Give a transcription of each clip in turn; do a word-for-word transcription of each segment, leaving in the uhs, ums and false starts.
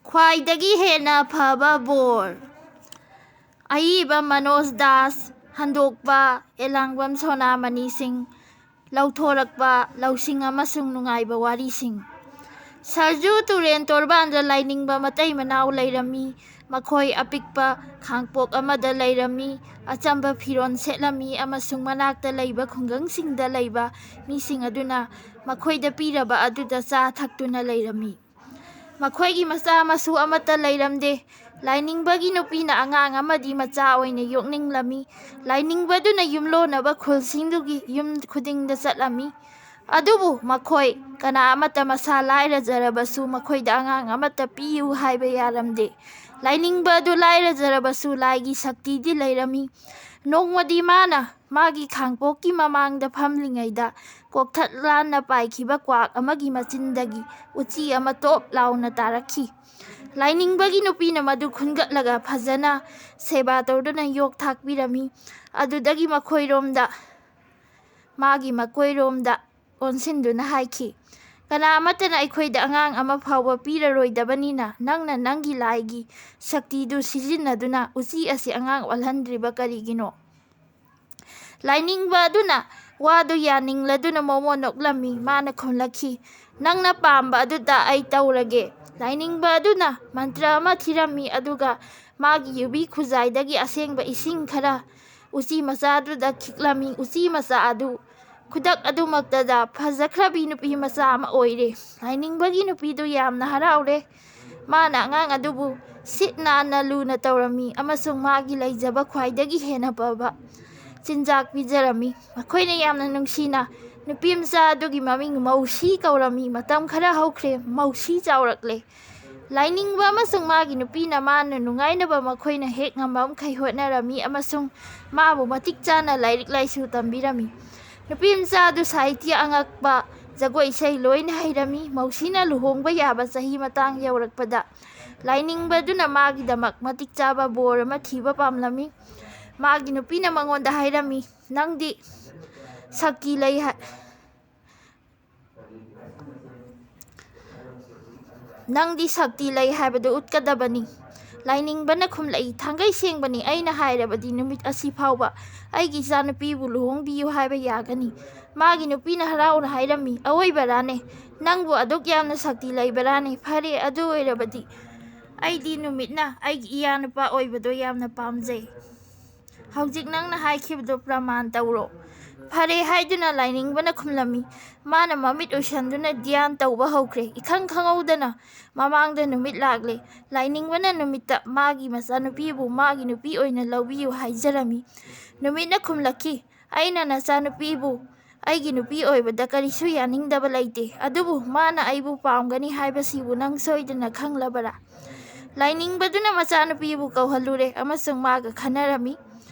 ꯈ꯭ꯋꯥꯏꯗꯒꯤ ꯍꯦꯟꯅ ꯐꯕ ꯕꯣꯔ꯫ ꯑꯏꯕ ꯃꯅꯣꯖ ꯗꯥꯁ, ꯍꯟꯗꯣꯛꯄ ꯑꯦꯂꯥꯡꯕꯝ ꯁꯣꯅꯥꯃꯅꯤ ꯁꯤꯡ, ꯂꯧꯊꯣꯔꯛꯄ ꯂꯧꯁꯤꯡ ꯑꯃꯁꯨꯡ ꯅꯨꯡꯉꯥꯏꯕ ꯋꯥꯔꯤꯁꯤꯡ꯫ ꯁꯔꯖꯨ ꯇꯨꯔꯦꯟ ꯇꯣꯔꯕꯥꯟꯗ ꯂꯥꯏꯅꯤꯡꯕ ꯃꯇꯩ ꯃꯅꯥꯎ ꯂꯩꯔꯝꯃꯤ꯫ ꯃꯈꯣꯏ ꯑꯄꯤꯛꯄ ꯈꯥꯡꯄꯣꯛ ꯑꯃꯗ ꯂꯩꯔꯝꯃꯤ꯫ ꯑꯆꯝꯕ ꯐꯤꯔꯣꯜ ꯁꯦꯠꯂꯝꯃꯤ ꯑꯃꯁꯨꯡ ꯃꯅꯥꯛꯇ ꯂꯩꯕ ꯈꯨꯡꯒꯪꯁꯤꯡꯗ ꯂꯩꯕ ꯃꯤꯁꯤꯡ ꯑꯗꯨꯅ ꯃꯈꯣꯏꯗ ꯄꯤꯔꯕ ꯑꯗꯨꯗ ꯆꯥ ꯊꯛꯇꯨꯅ ꯂꯩꯔꯝꯃꯤ꯫ ꯃꯈꯣꯏꯒꯤ ꯃꯆꯥ ꯃꯁꯨ ꯑꯃꯠꯇ ꯂꯩꯔꯝꯗꯦ꯫ ꯂꯥꯏꯅꯤꯡꯕꯒꯤ ꯅꯨꯄꯤꯅ ꯑꯉꯥꯡ ꯑꯃꯗꯤ ꯃꯆꯥ ꯑꯣꯏꯅ ꯌꯣꯛꯅꯤꯡꯂꯝꯃꯤ꯫ ꯂꯥꯏꯅꯤꯡꯕꯗꯨꯅ ꯌꯨꯝꯂꯣꯟꯅꯕ ꯈꯨꯜꯁꯤꯡꯗꯨꯒꯤ ꯌꯨꯝ ꯈꯨꯗꯤꯡꯗ ꯆꯠꯂꯝꯃꯤ꯫ ꯑꯗꯨꯕꯨ ꯃꯈꯣꯏ ꯀꯅꯥ ꯑꯃꯠꯇ ꯃꯁꯥ ꯂꯥꯏꯔꯖꯔꯕꯁꯨ ꯃꯈꯣꯏꯗ ꯑꯉꯥꯡ ꯑꯃꯠꯇ ꯄꯤꯌꯨ ꯍꯥꯏꯕ ꯌꯥꯔꯝꯗꯦ꯫ ꯂꯥꯏꯅꯤꯡꯕ ꯑꯗꯨ ꯂꯥꯏꯔꯖꯔꯕꯁꯨ ꯂꯥꯏꯒꯤ ꯁꯛꯇꯤꯗꯤ ꯂꯩꯔꯝꯃꯤ꯫ ꯅꯣꯡꯃꯗꯤ ꯃꯥꯅ ꯃꯥꯒꯤ ꯈꯥꯡꯄꯣꯛꯀꯤ ꯃꯃꯥꯡꯗ ꯐꯝꯂꯤꯉꯩꯗ ꯀꯣꯛꯊꯛ ꯂꯥꯟꯅ ꯄꯥꯏꯈꯤꯕ ꯀ꯭ꯋꯥꯛ ꯑꯃꯒꯤ ꯃꯆꯤꯟꯗꯒꯤ ꯎꯆꯤ ꯑꯃ ꯇꯣꯞ ꯂꯥꯎꯅ ꯇꯥꯔꯛꯈꯤ꯫ ꯂꯥꯏꯅꯤꯡꯕꯒꯤ ꯅꯨꯄꯤꯅ ꯃꯗꯨ ꯈꯨꯟꯒꯠꯂꯒ ꯐꯖꯅ ꯁꯦꯕꯥ ꯇꯧꯗꯨꯅ ꯌꯣꯛ ꯊꯥꯛꯄꯤꯔꯝꯃꯤ꯫ ꯑꯗꯨꯗꯒꯤ ꯃꯈꯣꯏꯔꯣꯝꯗ, ꯃꯥꯒꯤ ꯃꯀꯣꯏꯔꯣꯝꯗ ꯑꯣꯟꯁꯤꯟꯗꯨꯅ ꯍꯥꯏꯈꯤ, "ꯀꯅꯥ ꯑꯃꯠꯇꯅ ꯑꯩꯈꯣꯏꯗ ꯑꯉꯥꯡ ꯑꯃ ꯐꯥꯎꯕ ꯄꯤꯔꯔꯣꯏꯗꯕꯅꯤꯅ ꯅꯪꯅ ꯅꯪꯒꯤ ꯂꯥꯏꯒꯤ ꯁꯛꯇꯤꯗꯨ ꯁꯤꯖꯤꯟꯅꯗꯨꯅ ꯎꯆꯤ ꯑꯁꯤ ꯑꯉꯥꯡ ꯑꯣꯜꯍꯟꯗ꯭ꯔꯤꯕ ꯀꯔꯤꯒꯤꯅꯣ?" ꯂꯥꯏꯅꯤꯡꯕ ꯑꯗꯨꯅ ꯋꯥꯗꯨ ꯌꯥꯅꯤꯡꯂꯗꯨꯅ ꯃꯣꯃꯣꯟ ꯅꯣꯛꯂꯝꯃꯤ꯫ ꯃꯥꯅ ꯈꯨꯝꯂꯛꯈꯤ, "ꯅꯪꯅ ꯄꯥꯝꯕ ꯑꯗꯨꯗ ꯑꯩ ꯇꯧꯔꯒꯦ꯫" ꯂꯥꯏꯅꯤꯡꯕ ꯑꯗꯨꯅ ꯃꯟꯇ꯭ꯔ ꯑꯃ ꯊꯤꯔꯝꯃꯤ, ꯑꯗꯨꯒ ꯃꯥꯒꯤ ꯌꯨꯕꯤ ꯈꯨꯖꯥꯏꯗꯒꯤ ꯑꯁꯦꯡꯕ ꯏꯁꯤꯡ ꯈꯔ ꯎꯆꯤ ꯃꯆꯥꯗꯨꯗ ꯈꯤꯛꯂꯝꯃꯤ꯫ ꯎꯆꯤ ꯃꯆꯥ ꯑꯗꯨ ꯈꯨꯗꯛ ꯑꯗꯨꯃꯛꯇꯗ ꯐꯖꯈ꯭ꯔꯕꯤ ꯅꯨꯄꯤ ꯃꯆꯥ ꯑꯃ ꯑꯣꯏꯔꯦ꯫ ꯂꯥꯏꯅꯤꯡꯕꯒꯤ ꯅꯨꯄꯤꯗꯨ ꯌꯥꯝꯅ ꯍꯔꯥꯎꯔꯦ꯫ ꯃꯥꯅ ꯑꯉꯥꯡ ꯑꯗꯨꯕꯨ ꯁꯤꯠ ꯅꯥꯟꯅ ꯂꯨꯅ ꯇꯧꯔꯝꯃꯤ ꯑꯃꯁꯨꯡ ꯃꯥꯒꯤ ꯂꯩꯖꯕ ꯈ꯭ꯋꯥꯏꯗꯒꯤ ꯍꯦꯟꯅ ꯐꯕ ꯆꯤꯟꯖꯥꯛ ꯄꯤꯖꯔꯝꯃꯤ꯫ ꯃꯈꯣꯏꯅ ꯌꯥꯝꯅ ꯅꯨꯡꯁꯤꯅ ꯅꯨꯄꯤ ꯃꯆꯥ ꯑꯗꯨꯒꯤ ꯃꯃꯤꯡ ꯃꯧꯁꯤ ꯀꯧꯔꯝꯃꯤ꯫ ꯃꯇꯝ ꯈꯔ ꯍꯧꯈ꯭ꯔꯦ, ꯃꯧꯁꯤ ꯆꯥꯎꯔꯛꯂꯦ꯫ ꯂꯥꯏꯅꯤꯡꯕ ꯑꯃꯁꯨꯡ ꯃꯥꯒꯤ ꯅꯨꯄꯤꯅ ꯃꯥꯅ ꯅꯨꯡꯉꯥꯏꯅꯕ ꯃꯈꯣꯏꯅ ꯍꯦꯛ ꯉꯝꯕ ꯃꯈꯩ ꯍꯣꯠꯅꯔꯝꯃꯤ ꯑꯃꯁꯨꯡ ꯃꯥꯕꯨ ꯃꯇꯤꯛ ꯆꯥꯅ ꯂꯥꯏꯔꯤꯛ ꯂꯥꯏꯁꯨ ꯇꯝꯕꯤꯔꯝꯃꯤ꯫ ꯅꯨꯄꯤ ꯃꯆꯥ ꯑꯗꯨ ꯁꯥꯍꯤꯇ꯭ꯌ ꯑꯉꯛꯄ, ꯖꯒꯣꯏ ꯏꯁꯩ ꯂꯣꯏꯅ ꯍꯩꯔꯝꯃꯤ꯫ ꯃꯧꯁꯤꯅ ꯂꯨꯍꯣꯡꯕ ꯌꯥꯕ ꯆꯍꯤ ꯃꯇꯥꯡ ꯌꯧꯔꯛꯄꯗ ꯂꯥꯏꯅꯤꯡꯕ ꯑꯗꯨꯅ ꯃꯥꯒꯤꯗꯃꯛ ꯃꯇꯤꯛ ꯆꯥꯕ ꯕꯣꯔ ꯑꯃ ꯊꯤꯕ ꯄꯥꯝꯂꯝꯃꯤ꯫ ꯃꯥꯒꯤ ꯅꯨꯄꯤꯅ ꯃꯉꯣꯟꯗ ꯍꯥꯏꯔꯝꯃꯤ, "ꯅꯪꯗꯤ ꯁꯛꯇꯤ ꯂꯩ ꯍꯥꯏ-" ꯅꯪꯗꯤ ꯁꯛꯇꯤ ꯂꯩ ꯍꯥꯏꯕꯗꯨ ꯎꯠꯀꯗꯕꯅꯤ꯫ ꯂꯥꯏꯅꯤꯡꯕꯅ ꯈꯨꯝꯂꯛꯏ, "ꯊꯥꯡꯒꯩ ꯁꯦꯡꯕꯅꯤ, ꯑꯩꯅ ꯍꯥꯏꯔꯕꯗꯤ ꯅꯨꯃꯤꯠ ꯑꯁꯤ ꯐꯥꯎꯕ ꯑꯩꯒꯤ ꯏꯆꯥꯅꯨꯄꯤꯕꯨ ꯂꯨꯍꯣꯡꯕꯤꯌꯨ ꯍꯥꯏꯕ ꯌꯥꯒꯅꯤ꯫ ꯃꯥꯒꯤ ꯅꯨꯄꯤꯅ ꯍꯔꯥꯎꯅ ꯍꯥꯏꯔꯝꯃꯤ, "ꯑꯋꯣꯏꯕꯔꯥꯅꯦ? ꯅꯪꯕꯨ ꯑꯗꯨꯛ ꯌꯥꯝꯅ ꯁꯛꯇꯤ ꯂꯩꯕꯔꯥꯅꯦ? ꯐꯔꯦ, ꯑꯗꯨ ꯑꯣꯏꯔꯕꯗꯤ ꯑꯩꯗꯤ ꯅꯨꯃꯤꯠꯅ ꯑꯩꯒꯤ ꯏꯌꯥꯅꯨꯄꯥ ꯑꯣꯏꯕꯗꯣ ꯌꯥꯝꯅ ꯄꯥꯝꯖꯩ꯫ ꯍꯧꯖꯤꯛ ꯅꯪꯅ ꯍꯥꯏꯈꯤꯕꯗꯣ ꯄ꯭ꯔꯃꯥꯟ ꯇꯧꯔꯣ꯫" ꯐꯔꯦ ꯍꯥꯏꯗꯨꯅ ꯂꯥꯏꯅꯤꯡꯕꯅ ꯈꯨꯝꯂꯝꯃꯤ꯫ ꯃꯥꯅ ꯃꯃꯤꯠ ꯎꯏꯁꯟꯗꯨꯅ ꯙ꯭ꯌꯥꯟ ꯇꯧꯕ ꯍꯧꯈ꯭ꯔꯦ꯫ ꯏꯈꯪ ꯈꯪꯍꯧꯗꯅ ꯃꯃꯥꯡꯗ ꯅꯨꯃꯤꯠ ꯂꯥꯛꯂꯦ꯫ ꯂꯥꯏꯅꯤꯡꯕꯅ ꯅꯨꯃꯤꯠꯇ ꯃꯥꯒꯤ ꯃꯆꯥꯅꯨꯄꯤꯕꯨ ꯃꯥꯒꯤ ꯅꯨꯄꯤ ꯑꯣꯏꯅ ꯂꯧꯕꯤꯌꯨ ꯍꯥꯏꯖꯔꯝꯃꯤ꯫ ꯅꯨꯃꯤꯠꯅ ꯈꯨꯝꯂꯛꯈꯤ, "ꯑꯩꯅ ꯅꯆꯥꯅꯨꯄꯤꯕꯨ ꯑꯩꯒꯤ ꯅꯨꯄꯤ ꯑꯣꯏꯕꯗ ꯀꯔꯤꯁꯨ ꯌꯥꯅꯤꯡꯗꯕ ꯂꯩꯇꯦ, ꯑꯗꯨꯕꯨ ꯃꯥꯅ ꯑꯩꯕꯨ ꯄꯥꯝꯒꯅꯤ ꯍꯥꯏꯕꯁꯤꯕꯨ ꯅꯪ ꯁꯣꯏꯗꯅ ꯈꯪꯂꯕꯔꯥ?" ꯂꯥꯏꯅꯤꯡꯕꯗꯨꯅ ꯃꯆꯥꯅꯨꯄꯤꯕꯨ ꯀꯧꯍꯜꯂꯨꯔꯦ ꯑꯃꯁꯨꯡ ꯃꯥꯒ ꯈꯟꯅꯔꯝꯃꯤ꯫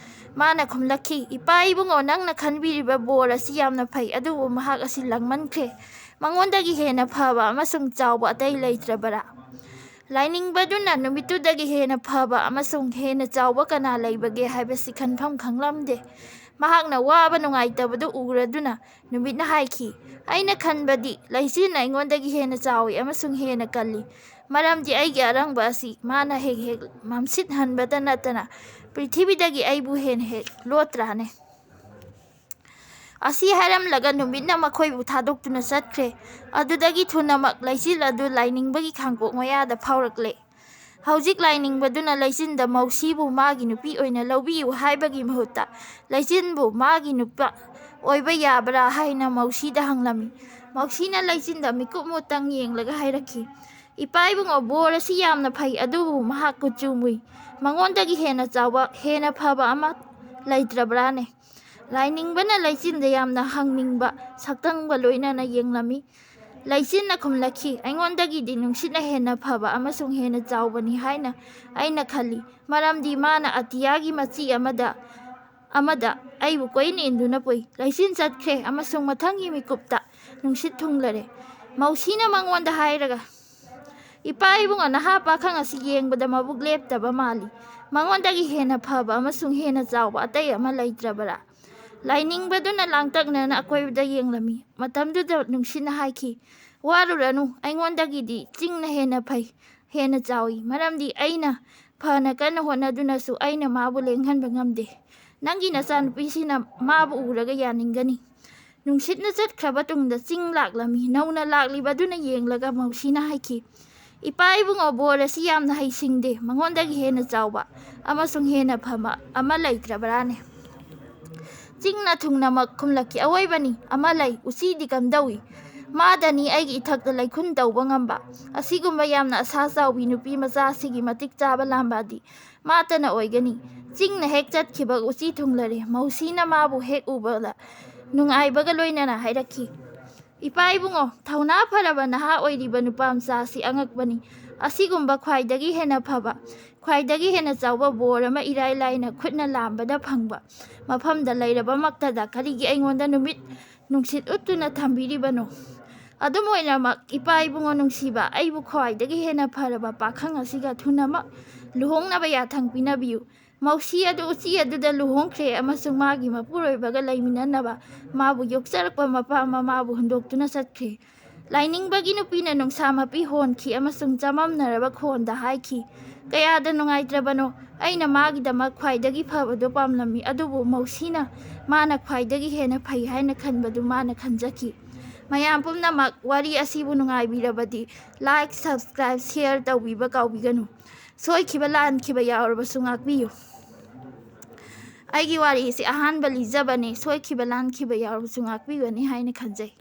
ꯃꯥꯅ ꯈꯨꯝꯂꯛꯈꯤ, "ꯏꯄꯥ ꯏꯕꯨꯡꯉꯣ, ꯅꯪꯅ ꯈꯟꯕꯤꯔꯤꯕ ꯕꯣꯔ ꯑꯁꯤ ꯌꯥꯝꯅ ꯐꯩ, ꯑꯗꯨꯕꯨ ꯃꯍꯥꯛ ꯑꯁꯤ ꯂꯥꯡꯃꯟꯈ꯭ꯔꯦ꯫ ꯃꯉꯣꯟꯗꯒꯤ ꯍꯦꯟꯅ ꯐꯕ ꯑꯃꯁꯨꯡ ꯆꯥꯎꯕ ꯑꯇꯩ ꯂꯩꯇ꯭ꯔꯕꯔꯥ?" ꯂꯥꯏꯅꯤꯡꯕꯗꯨꯅ ꯅꯨꯃꯤꯠꯇꯨꯗꯒꯤ ꯍꯦꯟꯅ ꯐꯕ ꯑꯃꯁꯨꯡ ꯍꯦꯟꯅ ꯆꯥꯎꯕ ꯀꯅꯥ ꯂꯩꯕꯒꯦ ꯍꯥꯏꯕꯁꯤ ꯈꯟꯐꯝ ꯈꯪꯂꯝꯗꯦ꯫ ꯃꯍꯥꯛꯅ ꯋꯥꯕ ꯅꯨꯡꯉꯥꯏꯇꯕꯗꯨ ꯎꯔꯗꯨꯅ ꯅꯨꯃꯤꯠꯅ ꯍꯥꯏꯈꯤ, "ꯑꯩꯅ ꯈꯟꯕꯗꯤ ꯂꯩꯆꯤꯟ ꯑꯩꯉꯣꯟꯗꯒꯤ ꯍꯦꯟꯅ ꯆꯥꯎꯏ ꯑꯃꯁꯨꯡ ꯍꯦꯟꯅ ꯀꯜꯂꯤ, ꯃꯔꯝꯗꯤ ꯑꯩꯒꯤ ꯑꯔꯪꯕ ꯑꯁꯤ ꯃꯥꯅ ꯍꯦꯛ ꯍꯦꯛ ꯃꯝꯁꯤꯠꯍꯟꯕꯇ ꯅꯠꯇꯅ ꯄ꯭ꯔꯤꯊꯤꯕꯤꯗꯒꯤ ꯑꯩꯕꯨ ꯍꯦꯟꯅ ꯍꯦꯛ ꯂꯣꯠꯇ꯭ꯔꯥꯅꯦ?" ꯑꯁꯤ ꯍꯥꯏꯔꯝꯂꯒ ꯅꯨꯃꯤꯠꯅ ꯃꯈꯣꯏꯕꯨ ꯊꯥꯗꯣꯛꯇꯨꯅ ꯆꯠꯈ꯭ꯔꯦ꯫ ꯑꯗꯨꯗꯒꯤ ꯊꯨꯅꯃꯛ ꯂꯩꯆꯤꯜ ꯑꯗꯨ ꯂꯥꯏꯅꯤꯡꯕꯒꯤ ꯈꯥꯡꯄꯣꯛ ꯃꯌꯥꯗ ꯐꯥꯎꯔꯛꯂꯦ꯫ ꯍꯧꯖꯤꯛ ꯂꯥꯏꯅꯤꯡꯕꯗꯨꯅ ꯂꯩꯆꯤꯟꯗ ꯃꯧꯁꯤꯕꯨ ꯃꯥꯒꯤ ꯅꯨꯄꯤ ꯑꯣꯏꯅ ꯂꯧꯕꯤꯌꯨ ꯍꯥꯏꯕꯒꯤ ꯃꯍꯨꯠꯇ ꯂꯩꯆꯤꯟꯕꯨ ꯃꯥꯒꯤ ꯅꯨꯄꯥ ꯑꯣꯏꯕ ꯌꯥꯕ꯭ꯔꯥ ꯍꯥꯏꯅ ꯃꯧꯁꯤꯗ ꯍꯪꯂꯝꯃꯤ꯫ ꯃꯧꯁꯤꯅ ꯂꯩꯆꯤꯟꯗ ꯃꯤꯀꯨꯞ ꯑꯃꯨꯛꯇꯪ ꯌꯦꯡꯂꯒ ꯍꯥꯏꯔꯛꯈꯤ, "ꯏꯄꯥ ꯏꯕꯨꯡꯉꯣ, ꯕꯣꯔ ꯑꯁꯤ ꯌꯥꯝꯅ ꯐꯩ, ꯑꯗꯨꯕꯨ ꯃꯍꯥꯛ ꯀꯨꯆꯨ ꯃꯨꯏ꯫ ꯃꯉꯣꯟꯗꯒꯤ ꯍꯦꯟꯅ ꯆꯥꯎꯕ, ꯍꯦꯟꯅ ꯐꯕ ꯑꯃ ꯂꯩꯇ꯭ꯔꯕ꯭ꯔꯥꯅꯦ?" ꯂꯥꯏꯅꯤꯡꯕꯅ ꯂꯩꯆꯤꯟꯗ ꯌꯥꯝꯅ ꯍꯪꯅꯤꯡꯕ ꯁꯛꯇꯝꯒ ꯂꯣꯏꯅꯅ ꯌꯦꯡꯂꯝꯃꯤ꯫ ꯂꯩꯆꯤꯟꯅ ꯈꯨꯝꯂꯛꯈꯤ, "ꯑꯩꯉꯣꯟꯗꯒꯤꯗꯤ ꯅꯨꯡꯁꯤꯠꯅ ꯍꯦꯟꯅ ꯐꯕ ꯑꯃꯁꯨꯡ ꯍꯦꯟꯅ ꯆꯥꯎꯕꯅꯤ ꯍꯥꯏꯅ ꯑꯩꯅ ꯈꯜꯂꯤ, ꯃꯔꯝꯗꯤ ꯃꯥꯅ ꯑꯇꯤꯌꯥꯒꯤ ꯃꯆꯤ ꯑꯃꯗ, ꯑꯃꯗ ꯑꯩꯕꯨ ꯀꯣꯏꯏꯟ ꯏꯟꯗꯨꯅ ꯄꯨꯏ꯫" ꯂꯩꯆꯤꯟ ꯆꯠꯈ꯭ꯔꯦ ꯑꯃꯁꯨꯡ ꯃꯊꯪꯒꯤ ꯃꯤꯀꯨꯞꯇ ꯅꯨꯡꯁꯤꯠ ꯊꯨꯡꯂꯔꯦ꯫ ꯃꯧꯁꯤꯅ ꯃꯉꯣꯟꯗ ꯍꯥꯏꯔꯒ, "ꯏꯄꯥ ꯏꯕꯨꯡꯉꯣ, ꯅꯍꯥ ꯄꯥꯈꯪ ꯑꯁꯤ ꯌꯦꯡꯕꯗ ꯃꯕꯨꯛ ꯂꯦꯞꯇꯕ ꯃꯥꯜꯂꯤ꯫ ꯃꯉꯣꯟꯗꯒꯤ ꯍꯦꯟꯅ ꯐꯕ ꯑꯃꯁꯨꯡ ꯍꯦꯟꯅ ꯆꯥꯎꯕ ꯑꯇꯩ ꯑꯃ ꯂꯩꯇ꯭ꯔꯕꯔꯥ?" ꯂꯥꯏꯅꯤꯡꯕꯗꯨꯅ ꯂꯥꯡꯇꯛꯅꯅ ꯑꯀꯣꯏꯕꯗ ꯌꯦꯡꯂꯝꯃꯤ꯫ ꯃꯇꯝꯗꯨꯗ ꯅꯨꯡꯁꯤꯠꯅ ꯍꯥꯏꯈꯤ, "ꯋꯥꯔꯨꯔꯅꯨ, ꯑꯩꯉꯣꯟꯗꯒꯤꯗꯤ ꯆꯤꯡꯅ ꯍꯦꯟꯅ ꯐꯩ, ꯍꯦꯟꯅ ꯆꯥꯎꯏ꯫ ꯃꯔꯝꯗꯤ ꯑꯩꯅ ꯐꯅ ꯀꯟꯅ ꯍꯣꯠꯅꯗꯨꯅꯁꯨ ꯑꯩꯅ ꯃꯥꯕꯨ ꯂꯦꯡꯍꯟꯕ ꯉꯝꯗꯦ꯫ ꯅꯪꯒꯤ ꯅꯆꯥꯅꯨꯄꯤꯁꯤꯅ ꯃꯥꯕꯨ ꯎꯔꯒ ꯌꯥꯅꯤꯡꯒꯅꯤ"꯫ ꯅꯨꯡꯁꯤꯠꯅ ꯆꯠꯈ꯭ꯔꯕ ꯇꯨꯡꯗ ꯆꯤꯡ ꯂꯥꯛꯂꯝꯃꯤ꯫ ꯅꯧꯅ ꯂꯥꯛꯂꯤꯕꯗꯨꯅ ꯌꯦꯡꯂꯒ ꯃꯧꯁꯤꯅ ꯍꯥꯏꯈꯤ, "ꯏꯄꯥ ꯏꯕꯨꯡꯉꯣ, ꯕꯣꯔ ꯑꯁꯤ ꯌꯥꯝꯅ ꯍꯩꯁꯤꯡꯗꯦ, ꯃꯉꯣꯟꯗꯒꯤ ꯍꯦꯟꯅ ꯆꯥꯎꯕ ꯑꯃꯁꯨꯡ ꯍꯦꯟꯅ ꯐꯕ ꯑꯃ ꯂꯩꯇ꯭ꯔꯕ꯭ꯔꯥꯅꯦ?" ꯆꯤꯡꯅ ꯊꯨꯡꯅꯃꯛ ꯈꯨꯝꯂꯛꯈꯤ, "ꯑꯋꯣꯏꯕꯅꯤ, ꯑꯃ ꯂꯩ, ꯎꯆꯤꯗꯤ ꯀꯝꯗꯧꯏ? ꯃꯥꯗꯅꯤ ꯑꯩꯒꯤ ꯏꯊꯛꯇ ꯂꯩꯈꯨꯟ ꯇꯧꯕ ꯉꯝꯕ꯫ ꯑꯁꯤꯒꯨꯝꯕ ꯌꯥꯝꯅ ꯑꯁꯥ ꯆꯥꯎꯕꯤ ꯅꯨꯄꯤ ꯃꯆꯥ ꯑꯁꯤꯒꯤ ꯃꯇꯤꯛ ꯆꯥꯕ ꯂꯥꯝꯕꯗꯤ ꯃꯥꯇꯅ ꯑꯣꯏꯒꯅꯤ"꯫ ꯆꯤꯡꯅ ꯍꯦꯛ ꯆꯠꯈꯤꯕ ꯎꯆꯤ ꯊꯨꯡꯂꯔꯦ꯫ ꯃꯧꯁꯤꯅ ꯃꯥꯕꯨ ꯍꯦꯛ ꯎꯕꯗ ꯅꯨꯡꯉꯥꯏꯕꯒ ꯂꯣꯏꯅꯅ ꯍꯥꯏꯔꯛꯈꯤ, "ꯏꯄꯥ ꯏꯕꯨꯡꯉꯣ, ꯊꯧꯅꯥ ꯐꯔꯕ ꯅꯍꯥ ꯑꯣꯏꯔꯤꯕ ꯅꯨꯄꯥ ꯃꯆꯥ ꯑꯁꯤ ꯑꯉꯛꯄꯅꯤ꯫ ꯑꯁꯤꯒꯨꯝꯕ ꯈ꯭ꯋꯥꯏꯗꯒꯤ ꯍꯦꯟꯅ ꯐꯕ, ꯈ꯭ꯋꯥꯏꯗꯒꯤ ꯍꯦꯟꯅ ꯆꯥꯎꯕ ꯕꯣꯔ ꯑꯃ ꯏꯔꯥꯏ ꯂꯥꯏꯅ ꯈꯨꯠꯅ ꯂꯥꯝꯕꯗ ꯐꯪꯕ ꯃꯐꯝꯗ ꯂꯩꯔꯕꯃꯛꯇꯗ ꯀꯔꯤꯒꯤ ꯑꯩꯉꯣꯟꯗ ꯅꯨꯃꯤꯠ ꯅꯨꯡꯁꯤꯠ ꯎꯠꯇꯨꯅ ꯊꯝꯕꯤꯔꯤꯕꯅꯣ? ꯑꯗꯨꯝ ꯑꯣꯏꯅꯃꯛ, ꯏꯄꯥ ꯏꯕꯨꯡꯉꯣ ꯅꯨꯡꯁꯤꯕ, ꯑꯩꯕꯨ ꯈ꯭ꯋꯥꯏꯗꯒꯤ ꯍꯦꯟꯅ ꯐꯔꯕ ꯄꯥꯈꯪ ꯑꯁꯤꯒ ꯊꯨꯅꯃꯛ ꯂꯨꯍꯣꯡꯅꯕ ꯌꯥꯊꯪ ꯄꯤꯅꯕꯤꯌꯨ"꯫ ꯃꯧꯁꯤ ꯑꯗꯨ ꯎꯆꯤ ꯑꯗꯨꯗ ꯂꯨꯍꯣꯡꯈ꯭ꯔꯦ ꯑꯃꯁꯨꯡ ꯃꯥꯒꯤ ꯃꯄꯨꯔꯣꯏꯕꯒ ꯂꯩꯃꯤꯟꯅꯅꯕ ꯃꯥꯕꯨ ꯌꯣꯛꯆꯔꯛꯄ ꯃꯄꯥ ꯃꯃꯥꯕꯨ ꯍꯨꯟꯗꯣꯛꯇꯨꯅ ꯆꯠꯈ꯭ꯔꯦ꯫ ꯂꯥꯏꯅꯤꯡꯕꯒꯤ ꯅꯨꯄꯤꯅ ꯅꯨꯡꯁꯥ ꯃꯄꯤ ꯍꯣꯟꯈꯤ ꯑꯃꯁꯨꯡ ꯆꯃꯝꯅꯔꯕ ꯈꯣꯟꯗ ꯍꯥꯏꯈꯤ, "ꯀꯌꯥꯗ ꯅꯨꯡꯉꯥꯏꯇ꯭ꯔꯕꯅꯣ! ꯑꯩꯅ ꯃꯥꯒꯤꯗꯃꯛ ꯈ꯭ꯋꯥꯏꯗꯒꯤ ꯐꯕꯗꯨ ꯄꯥꯝꯂꯝꯃꯤ, ꯑꯗꯨꯕꯨ ꯃꯧꯁꯤꯅ ꯃꯥꯅ ꯈ꯭ꯋꯥꯏꯗꯒꯤ ꯍꯦꯟꯅ ꯐꯩ ꯍꯥꯏꯅ ꯈꯟꯕꯗꯨ ꯃꯥꯅ ꯈꯟꯖꯈꯤ"꯫ ꯃꯌꯥꯝ ꯄꯨꯝꯅꯃꯛ ꯋꯥꯔꯤ ꯑꯁꯤꯕꯨ ꯅꯨꯡꯉꯥꯏꯕꯤꯔꯕꯗꯤ like, subscribe, share ꯇꯧꯕꯤꯕ ꯀꯥꯎꯕꯤꯒꯅꯨ꯫ ꯁꯣꯏꯈꯤꯕ ꯂꯥꯟꯈꯤꯕ ꯌꯥꯎꯔꯕꯁꯨ ꯉꯥꯛꯄꯤꯌꯨ꯫ ꯑꯩꯒꯤ ꯋꯥꯔꯤꯁꯤ ꯑꯍꯥꯟꯕ ꯂꯤꯖꯕꯅꯤ, ꯁꯣꯏꯈꯤꯕ ꯂꯥꯟꯈꯤꯕ ꯌꯥꯎꯔꯕꯁꯨ ꯉꯥꯛꯄꯤꯒꯅꯤ ꯍꯥꯏꯅ ꯈꯟꯖꯩ꯫